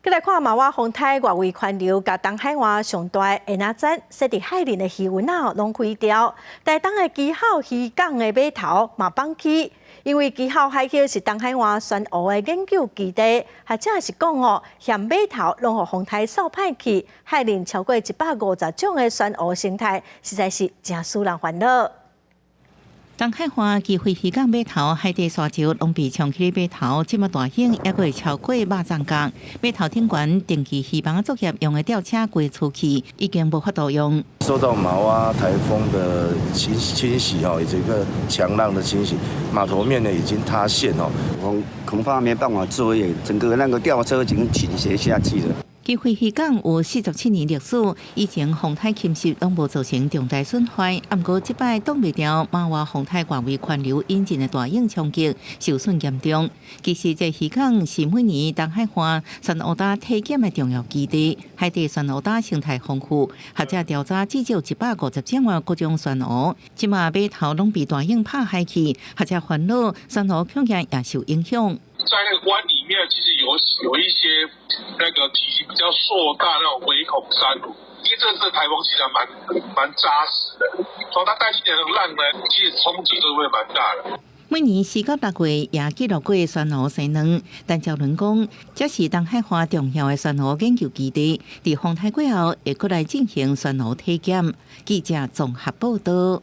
閣來看瑪娃風颱外圍環流，共東海岸上大的煙仔棧設佇海林的漁塭仔攏毀掉。台東的旗口漁港的碼頭嘛放棄，因為旗口海域是東海岸珊瑚的研究基地，學者是講哦，嫌碼頭攏予風颱掃歹去，海林超過150種的珊瑚生態，實在是誠使人煩惱。東海岸基匯漁港碼頭海底沙石攏被沖去碼頭，這麼大湧，猶閣會超過肉粽角。碼頭頂懸定期漁網作業用的吊車規出去，已經無法度用。受到瑪娃颱風的侵襲哦，以及個強浪的侵襲，碼頭面呢已經塌陷哦，恐怕沒辦法作業，整個那個吊車已經傾斜下去了。基匯漁港有47年歷史，以前風颱侵襲攏無造成重大損壞，毋過這擺擋袂牢瑪娃風颱外圍環流引進的大湧衝擊，受損嚴重。其實這漁港是每年東海岸珊瑚礁體檢的重要基地，海底珊瑚礁生態豐富，學者調查至少150種的各種珊瑚。這馬碼頭攏被大湧拍海去，學者煩惱珊瑚恐驚也受影響。在那個灣裡面，其實有一些那個體型比較碩大那種微孔珊瑚，因為這次颱風其實蠻紮實的，所以它帶進來的浪呢，其實衝擊都會蠻大的。每年4到6月也記錄過珊瑚生卵，但趙倫講，這是東海岸重要的珊瑚研究基地，佇風颱過後會閣來進行珊瑚體檢。記者綜合報道。